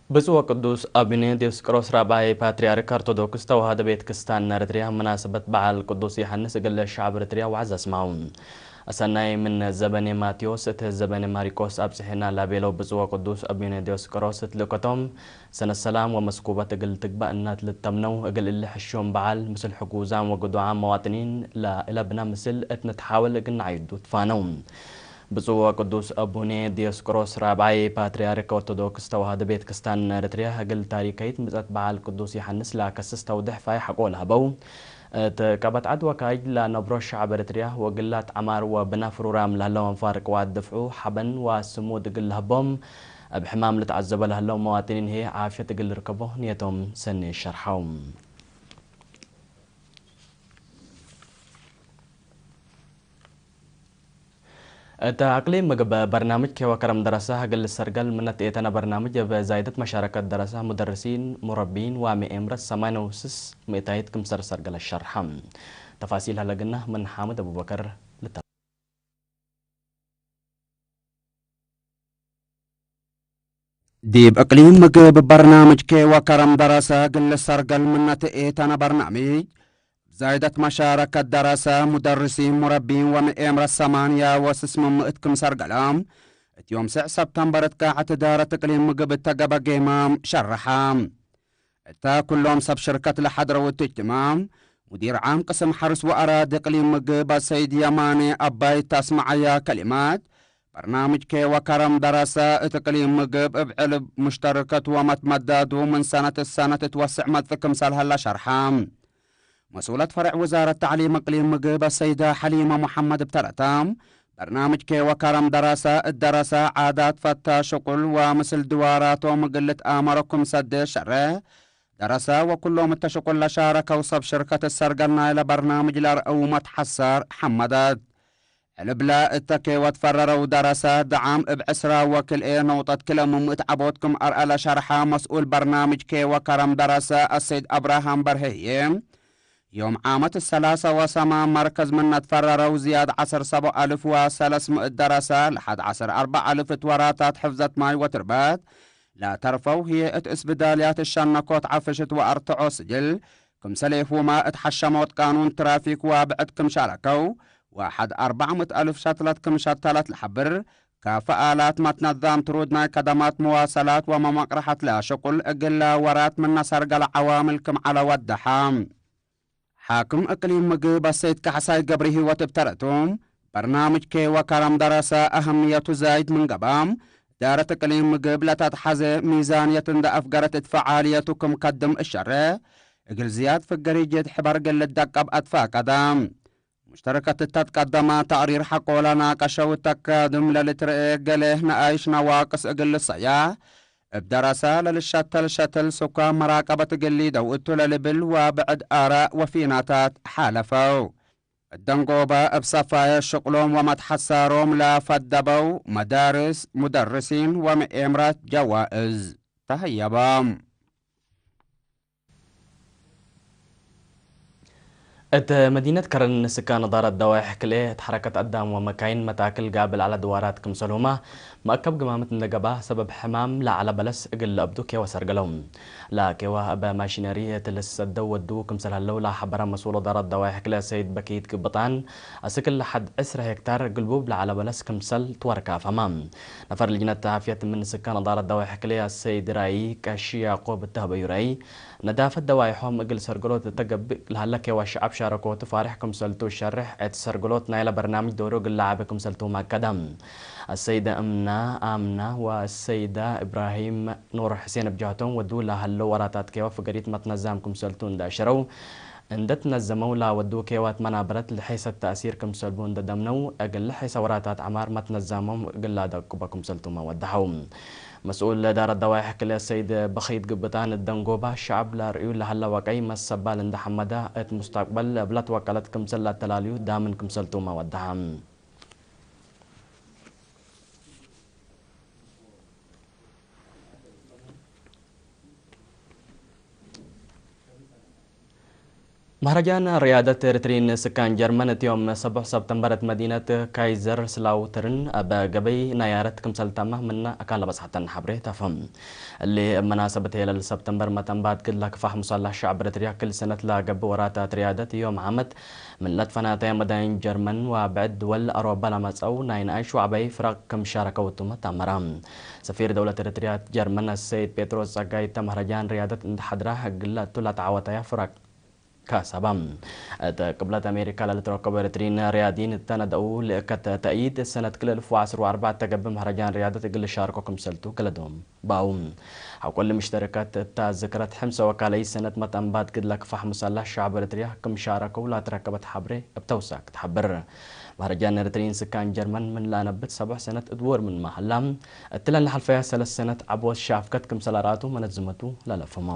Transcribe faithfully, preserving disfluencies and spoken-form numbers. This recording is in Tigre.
ብፁዕ ወቅዱስ አቡነ ዲዮስቆሮስ ራብዓይ ፓትርያርክ ኦርቶዶክስ ተዋሕዶ ቤተ ክርስቲያን ኤረትርያ፣ መናሰበት በዓል ቅዱስ ዮሐንስ እግል ሸዐብ ኤረትርያ ወዐዝ አስማው። አሰናይ ምን ዘበኔ ማቴዎስ እት ዘበኔ ማሪቆስ አብጽሔና ላቤለው ብፁዕ ወቅዱስ አቡነ ዲዮስቆሮስ እት ልእከቶም፣ ሰነት ሰላም ወመስኩበት እግል ትግባእ እናት ልተምነው፣ እግል እሊ ሕሹም በዓል ምስል ሕጉዛም ወግዱዓም መዋጥኒን ለእለብና ምስል እት ንትሓወል እግል ነዓይዱ ትፋነው። ብፁዕ ወቅዱስ አቡነ ዲዮስቆሮስ ራብዓይ ፓትርያርክ ኦርቶዶክስ ተዋሕዶ ቤተ ክርስቲያን ኤረትርያ፣ እግል ታሪካይት ምጽአት በዓል ቅዱስ ዮሐንስ ለአከስስ ተውድሕ ፋይሕ ሐቆ ለሀበው፣ እት ቀበት ዐድ ወካይድ ለነብሮ ሸዐብ ኤረትርያ ወግላት ዐማር ወብነ ፍሩራም ለህለው አንፋር ቅዋት ድፍዑ ሐበን ወስሙድ እግል ለሀቦም፣ እብ ሕማም ልትዐዘቦ ለህለው መዋጥኒን ህዬ ዓፍየት እግል ልርከቦ ንየቶም ሰኒ ሸርሐው። እት አቅሊም ምግብ በርናምጅ ኬወ ከረም ደረሰ እግል ልሰርገል ምነ ትኤተነ በርናምጅ እብ ዛይደት መሻረከት ደረሰ ሙደርሲን፣ ሙረቢን ወምኤምረት ሰማንያ ወስስ ምእታይት ክምሰል ሰርገለ ሸርሐ። ተፋሲል ሀለግና ምን ሓምድ አቡበከር ልታ። ዲብ እቅሊም ምግብ በርናምጅ ኬወ ከረም ደረሰ እግል ልሰርገል ምነ ትኤተነ በርናምጅ፣ ዛይደት መሻረከት ደረሰ፣ ሙደርሲን፣ ሙረቢን ወምኤምረት ሰማንያ ወስስ ምእት ክም ሰርገለ፣ እት ዮም ስዕ ሰብተምበር እት ቃዐት እዳረት እቅሊም ምግብ እተ ገበ ጌማ ሸርሐ። እተ ኩሎም ሰብ ሽርከት ለሐድረው እት እጅትማዕ፣ ሙዲር ዓም ቅስም ሐርስ ወአራድ እቅሊም ምግብ አሰይድ የማኔ አባይ እት አስመዐያ ከሊማት፣ በርናምጅ ኬወ ከረም ደረሰ እት እቅሊም ምግብ እብ ዕልብ ሙሽተርከት ወመትመዳዱ ምን ሰነት እት ሰነት እት ወስዕ መጽእ ክምሰል ሀላ ሸርሐ። መስኡለት ፈርዕ ውዛረት ተዕሊም እቅሊም ምግብ አሰይደ ሐሊመ መሐመድ እብ ተረታ፣ በርናምጅ ኬወ ከረም ደረሰ እት ደረሰ ዓዳት ፈተ ሽቁል ወምስል ድዋራቶም እግል ልትአመሮ ክም ሰዴ ሸሬ ደረሰ ወኩሎም እተ ሽቁል ለሻረከው ሰብ ሽርከት እት ሰርገል ናይለ በርናምጅ ለአርአው መትሐሰር ሐመደት። ዕልብለ እተ ኬወ ትፈረረው ደረሰ ደዓም እብ ዕስራ ወክልኤ ነውጠት ክለ ምእት ዐቦት ክም አርአ ለሸርሐ መስኡል በርናምጅ ኬወ ከረም ደረሰ አሰይድ አብርሃም በርሄ ህዬ፣ ዮም ዓመት ሰላሰ ወሰማን መርከዝ ምነ ትፈረረው ዝያድ ዐሰር ሰቦ አልፍ ወሰለስ ምእት ደረሰ ለሐድ ዐሰር አርበዕ አልፍ እት ወራታት ሕፍዘት ማይ ወትርበት ለተርፈው ህዬ እት እስብዳልያት እሸነኮት ዐፍሽት ወአርትዖ ስጅል ክምሰሌሁመ እት ሐሸሞት ቃኑን ትራፊክ ወብዕድ ክም ሻረከው ወሐድ አርበዕ ምእት አልፍ ሸትለት ክም ሸተለት ለሐብር፣ ካፈ አላት መትነዛም ትሩድ ናይ ከደማት መዋሰላት ወመመቅረሐት ለሽቁል እግለ ወራት ምነ ሰርገለ ዐዋምል ክም ዐለ ወደሐ። ሓክም እቅሊም ምግብ አሰይድ ካሕሳይ ገብረሂወት እብ ተረቱ፣ በርናምጅ ኬወ ከረም ደረሰ አህምየቱ ዛይድ ምን ገብአ፣ እዳረት እቅሊም ምግብ ለተትሐዜ ሚዛንየት እንደ አፍገረት እት ፈዓልየቱ ክም ከድም እሸሬ፣ እግል ዝያድ ፍገሪጅት ሕበር እግል ልደቀብ አትፋቀደ። ሙሽተረከት እተ ትቀደመ ተቅሪር ሐቆ ለናቀሸው እተ ካድም ለልትርኤ ገሌ ነኣይሽ ነዋቅስ እግል ልሰያሕ፣ እብ ደረሰ ለልሸተል ሸትል ስኳ መራቀበት እግል ሊደው እቱ ለልብል ወብዕድ አራእ ወፊናታት ሓለፈው። እደንጎበ እብ ሰፋየ ሽቅሎም ወመትሐሳሮም ለፈደበው መዳርስ፣ ሙደርሲን ወምኤምራት ጀዋእዝ ተህየበ። እት መዲነት ከረን ስካን እዳረት ደዋይሕ ክልኤ እት ሐረከት አዳም ወመካይን መታክል ጋብል ዐለ ድዋራት ክምሰልሁመ መአከብ ግማምት እንደ ገብአ ሰበብ ሕማም ለዐለ በለስ እግል ለአብዱ ኬወ ሰርገለው። ለኬወ እበ ማሽነሪ እት ልሰደው ወድዉ ክምሰል ሀለው ለሐበረ መስኡል እዳረት ደዋይሕ ክልኤ ሰይድ በኪት ግብጣን፣ አስክል ለሐድ ዕስረ ሄክታር ግልቡብ ለዐለ በለስ ክምሰል ትወርከ አፍሀመ። ነፈር ልጅነት ዓፍየት ምን ስካን እዳረት ደዋይሕ ክልኤ አሰይድ ራእይ ቀሺ ያዕቆብ እተ ሀበዩ ራእይ፣ ነዳፈት ደዋይሖም እግል ሰርገሎት እተ ገብእ ለሀለ ኬወ ሸዐብ ሻረኮቱ ፋሬሕ ክምሰልቱ ሸርሕ፣ እት ሰርገሎት ናይለ በርናምጅ ዶሩ እግል ለዐበ ክምሰልቱ መአከደ። አሰይደ እምና አምና ወአሰይደ እብራሂም ኑር ሕሴን እብ ጀህቶም ወዱ ለሀለው ወራታት ኬወ ፍገሪት መትነዛም ክምሰልቱ እንደ አሸረው፣ እንደ ትነዘመው ለወዱ ኬወት መናበረት ለሐይሰት ተእሲር ክምሰልቡ እንደ ደምነው፣ እግል ለሐይሰ ወራታት ዐማር መትነዛሞም እግል ለአደቅቦ ክምሰልቱመ ወደሐው። መስኡል እዳረት ደዋይሕ ክልኤ ሰይድ በኺት ግብጣን እደንጎባ፣ ሸዐብ ለርእዩ ለሀለ ወቀይ መሰባል እንደ ሐመደ፣ እት ሙስተቅበል እብለ ትወቀለት ክምሰል ለአተላልዩ ዳምን ክምሰልቱመ ወደሐ። መህረጃን ርያደት ኤሪትሪን ስካን ጀርመን እት ዮም ሰቡሕ ሰብተምበር እት መዲነት ካይዘር ስላውተርን እብ ገበይ ናያረት ክምሰል ተመ ምነ አካን ለበጽሐተን ሐብሬ ተፈም። እሊ እብ መናሰበት ሄለል ሰብተምበር መተንባትግድ ለክፋሕ ሙሳላሕ ሸዕብ ኤሪትርያ ክል ሰነት ለገብእ ወራታት ርያደት ዮም ዓመት ምን ለትፈናተየ መዳይን ጀርመን ወብዕድ ድወል አሮበ ለመጽአው ናይ ነኣይ ሸዋዕባይ ፍረቅ ክም ሻረከው እቱመ ተአመረ። ሰፊር ደውለት ኤሪትርያ ጀርመን አሰይድ ጴጥሮስ ጸጋይ እተ መህረጃን ርያደት እንዴ ሐድራ እግል ለእቱ ለተዓወተየ ፍረቅ ከሰበ። እት ቅብለት አሜሪካ ለልትረከቡ ኤሪትሪን ርያዲን እተ ነድአው ልእከት ተእይድ ሰነት ክልኤ እልፍ ወዐስር ወአርበዕ እተ ገብእ መህረጃን ርያደት እግል ልሻርኮ ክምሰልቱ ገለዶም በአው። ሐቆ እሊ ምሽተረከት እተ ዝክረት ሕምሰ ወካልአይ ሰነት መተንባትግድ ለክፋሕ ሙሳላሕ ሸዕብ ኤሪትርያ ክም ሻረከው ለትረከበት ሐብሬ እብ ተውሳክ ተሐብር። መህረጃን ኤሪትሪን ስካን ጀርመን ምን ለአነብት ሰቡሕ ሰነት እት ዎር ምንመ ሀላ፣ እትለን ለሐልፈየ ሰለስ ሰነት ዐቦት ሻፍከት ክምሰል አርአቱ መነዝመቱ ለለፍህሞ።